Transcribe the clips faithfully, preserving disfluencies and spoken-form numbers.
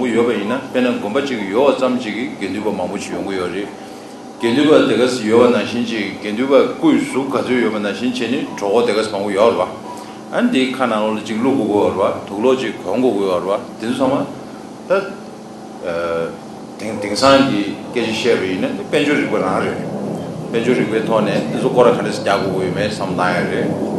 ཡོད་པ་ཡིན་ན། དཔེར་ན་དགོན་པ་གཅིག་ཡོད་པ་ཙམ་གཅིག་གིས་དགེ་འདུན་པ་མང་པོ་ཞིག་ཡོང་གི་ཡོད་རེད། དགེ་འདུན་པ་དེ་ག་ཙམ་ཡོད་པ་ནང་བཞིན་ཅིག་དགེ་འདུན་པ་སྐུའི་གཟུགས་ག་ཚོད་ཡོད་པ་ནང་བཞིན་བྱས་ནས་གྲོགས་པོ་དེ་ག་ཙམ་མང་པོ་ཡོད་རེད་བ། ཨ་ནི་དེའི་ཁ་ནང་ལོགས་ལ་ཅིག་བླུག་དགོས་ཀྱི་ཡོད་རེད་བ། དུག་ལོག་ཅིག་གོན་དགོས་ཀྱི་ཡོད་རེད་བ། དེ་ཚོ་ཚང་མ་ད་ཨ་དེང་དེང་སང་གི་སྐད་ཆ་བཤད་པ་ཡིན་ན། དེ་དཔལ་འབྱོར་རིག་པ་རང་རེད། དཔལ་འབྱོར་རིག་པའི་ཐོག་ནས་དེ་ཚོ་སྐོར་ར་ག་འདྲ་ཞིག་རྒྱག་དགོས་ཀྱི་ཡོད་མེད་བསམ་བློ་བཏང་ཡ་རེད།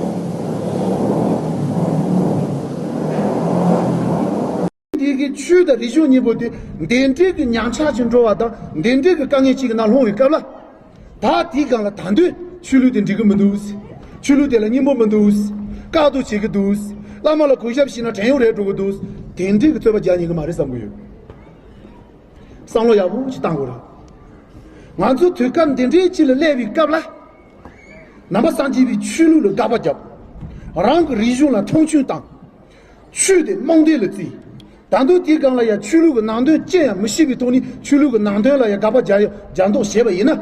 འདི་གི་ཆོས་དང་རིག་གཞུང་གཉིས་པོ་དེ་འདི་འདྲའི་གི་ཉམས་ཆག་ཅིག་འགྲོ་བ་དང་། འདི་འདྲའི་གི་དཀའ་ངལ་ཅིག་གི་ནང་ལྷུང་བའི་སྐབས་ལ། ད་དེའི་སྒང་ལ་ད་དུང་ཆོས་ལུགས་དེ་འགྲིག་གི་མི་འདུག། ཆོས་ལུགས་དེ་ལ་སྙིང་པོ་མི་འདུག། བཀག་སྡོམ་བྱེད་ཀྱི་འདུག། བླ་མ་ལ་གུས་ཞབས་བྱས་ན་བྲན་གཡོག་རེད་འགྲོ་གི་འདུག། དེ་འདྲའི་གི་རྩོད་པ་རྒྱག་ཉན་གི་མ་རེད་བསམ་གི་ཡོད། བསམ་བློ་ཡག་པོ་ཞིག་བཏང་དགོས་རེད། ང་ཚོ་དུས་སྐབས་འདི་འདྲའི་ཅིག་ལ་སླེབས་པའི་སྐབས་ལ། ནང་པ་སངས་རྒྱས་པའི་ཆོས་ལུགས་ལ་དགག་པ་བརྒྱབ། རང་གི་རིག་གཞུང་ལ་མཐོང་ཆུང་བཏང་། ཆོས་དེ་རྨོངས་དད་ལ་བརྩི། ད་དུང་དེའི་སྒང་ལ་ཡང་ཆོས་ལུགས་ཀྱི་ནང་དོན་ཅི་ཡང་མི་ཤེས་པའི་ཐོག་ནས་ཆོས་ལུགས་ཀྱི་ནང་དོན་ལ་ཡང་དགག་པ་རྒྱག་ཡ་རྒྱག་མདོག་བྱས་པ་ཡིན་ན།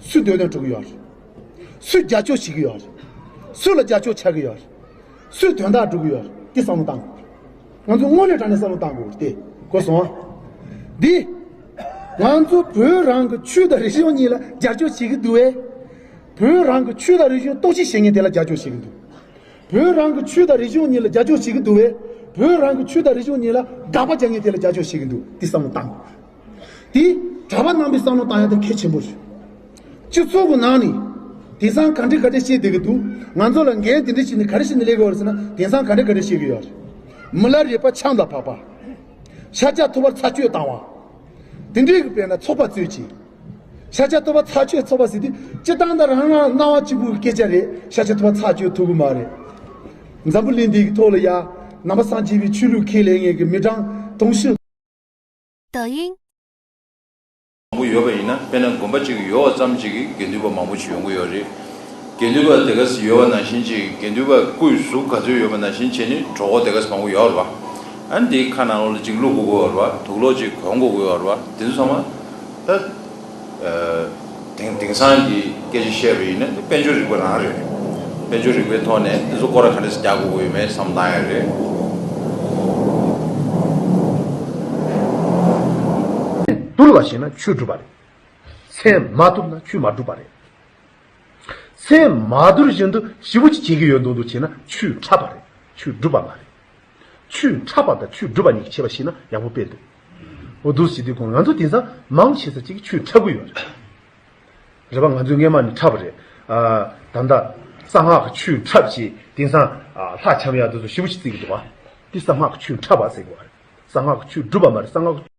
སུས་འདོད་དོན་སྒྲུབ་ཀྱི་ཡོད་རེད། སུས་རྒྱབ་སྐྱོར་བྱེད་ཀྱི་ཡོད་རེད། སུ་ལ་རྒྱབ་སྐྱོར་ཆགས་ཀྱི་ཡོད་རེད། སུས་དོན་དག་སྒྲུབ་ཀྱི་ཡོད་རེད། དེ་བསམ་བློ་བཏང་དགོས། ང་ཚོ་དངོས་གནས་དྲང་གནས་བསམ་བློ་བཏང་དགོས་རེད་དེ། གོ་སོང་ཨ། འདི། ང་ཚོ་བོད་རང་གི་ཆོས་དང་རིག་གཞུང་གཉིས་ལ་རྒྱབ་སྐྱོར་བྱེད་ཀྱི་འདུག་བས། བོད་རང་གི་ཆོས་དང་རིག་གཞུང་གཏོར་བཤིག་བྱེད་མཁན་དེ་ལ་རྒྱབ་སྐྱོར་བྱེད་ཀྱི་འདུག། བོད་རང་གི་ཆོས་དང་རིག་གཞུང་གཉིས་ལ་རྒྱབ་སྐྱོར་བྱེད་ཀྱི་འདུག་བས། བོད་རང་གི་ཆོས་དང་རིག་གཞུང་གཉིས་ལ་དགག་པ་རྒྱག་མཁན་དེ་ལ་རྒྱབ་སྐྱོར་བྱེད་ཀྱི་འདུག། འདི་བསམ་བློ་བཏང་དགོས། དེ་གྲྭ་པ་རྣམ་པས་བསམ་བློ་བཏང་ཡ་དེ་གལ་ཆེན་པོ་རེད། སྤྱི་ཚོགས་ཀྱི་ནང་ནས་དེང་སང་ག་འདྲ་ག་འདྲ་བཤད་བསྡད་ཀྱི་འདུག། ང་ཚོ་ལ་འགན་དེ་འདྲ་བྱས་ནས་ག་རེ་བྱས་ནས་སླེབས་ཀྱི་ཡོད་རེད་ཟེར་ན། དེང་སང་ག་འདྲ་ག་འདྲ་བཤད་ཀྱི་ཡོད་རེད། མི་ལ་རས་པ་ཆང་ལ་ཕབ་པ། ཤ་ཁྲག་ཐུབ་པ་ཚར་གཅོད་བཏང་བ། དེ་འདྲའི་གི་དཔེར་ན་ཚོགས་པ་རྩོད་ཅིང་། ཤ་ཁྲག་ཐུབ་པ་ཚར་གཅོད་ཚོགས་པ་ཟེར་དུས། སྤྱིར་བཏང་ད་རང་རང་སྣང་བ་གཅིག་པུའི་སྐད་ཆ་རེད། ཤ་ཁྲག་ཐུབ་པ་ཚར་གཅོད་ཐུབ་ཀྱི་མ་རེད། འཛམ་བུ་གླིང་འདིའི་ཐོག་ལ་ཡ་ནང་པ་སངས་རྒྱས་པའི་ཆོས་ལུགས་ཁས་ལེན་མཁན་གྱི་མི་གྲངས་དུང་ཕྱུར། 抖音。 མང་པོ་ཡོད་པ་ཡིན་ན། དཔེར་ན་དགོན་པ་གཅིག་ཡོད་པ་ཙམ་གཅིག་གིས་དགེ་འདུན་པ་མང་པོ་ཞིག་ཡོང་གི་ཡོད་རེད། དགེ་འདུན་པ་དེ་ག་ཙམ་ཡོད་པ་ནང་བཞིན་ཅིག་དགེ་འདུན་པ་སྐུའི་གཟུགས་ག་ཚོད་ཡོད་པ་ནང་བཞིན་བྱས་ནས་གྲོགས་པོ་དེ་ག་ཙམ་མང་པོ་ཡོད་རེད་བ། ཨ་ནི་དེའི་ཁ་ནང་ལོགས་ལ་ཅིག་བླུག་དགོས་ཀྱི་ཡོད་རེད་བ། དུག་ལོག་ཅིག་གོན་དགོས་ཀྱི་ཡོད་རེད་བ། དེ་ཚོ་ཚང་མ་ད། ཨ། དེང་དེང་སང་གི་སྐད་ཆ་བཤད་པ་ཡིན་ན། དེ་དཔལ་འབྱོར་རིག་པ་རང་རེད། དཔལ་འབྱོར་རིག་པའི་ཐོག་ནས་དེ་ཚོ་སྐོར་ར་ག་འདྲ་ཞིག་རྒྱག་དགོས་ཀྱི་ཡོད་མེད་བསམ་བློ་བཏང་ཡ་རེད། བསྡུར་བ་བྱས་ན་ཆོས་སྒྲུབ་པ་རེད། མཚན་མ་བསྡུར་ན་ཆོས་མ་སྒྲུབ་པ་རེད། མཚན་མ་བསྡུར་བཞིན་དུ་ཞེ་པོ་ཅིག་བྱེད་ཀྱི་ཡོད་མདོག་མདོག་བྱས་ན་ཆོས་འཁྲབ་པ་རེད། ཆོས་སྒྲུབ་པ་མ་རེད། ཆོས་འཁྲབ་པ་དང་ཆོས་སྒྲུབ་པ་གཉིས་ཀྱི་ཁྱད་པར་ཤེས་ན་ཡག་པོ་དཔེ་འདུག། འོ་འདུག་སེ་བྱེད་དུས་ཁོང་ང་ཚོ་དེང་སང་མང་ཆེ་ས་ཅིག་གིས་ཆོས་འཁྲབ་ཀྱི་ཡོད་རེད། རེད་པ། ང་ཚོས་སྔོན་མ་ནས་འཁྲབ་པ་རེད། ཨ། ད་ལྟ་གསང་སྔགས་ཀྱི་ཆོས་འཁྲབ་བྱས། དེང་སང་ཨ་ལྷ་འཆམ་ཡག་དེ་ཚོ་ཞེ་པོ་ཅིག་བརྩི་གི་འདུག་པ། དེ་གསང་སྔགས་ཀྱི་ཆོས་འཁྲབ་པ་ཟེར་གི་རེད། གསང་སྔགས་ཀྱི་ཆོས་སྒྲུབ་པ་མ་རེད། གསང་སྔགས་ཀྱི་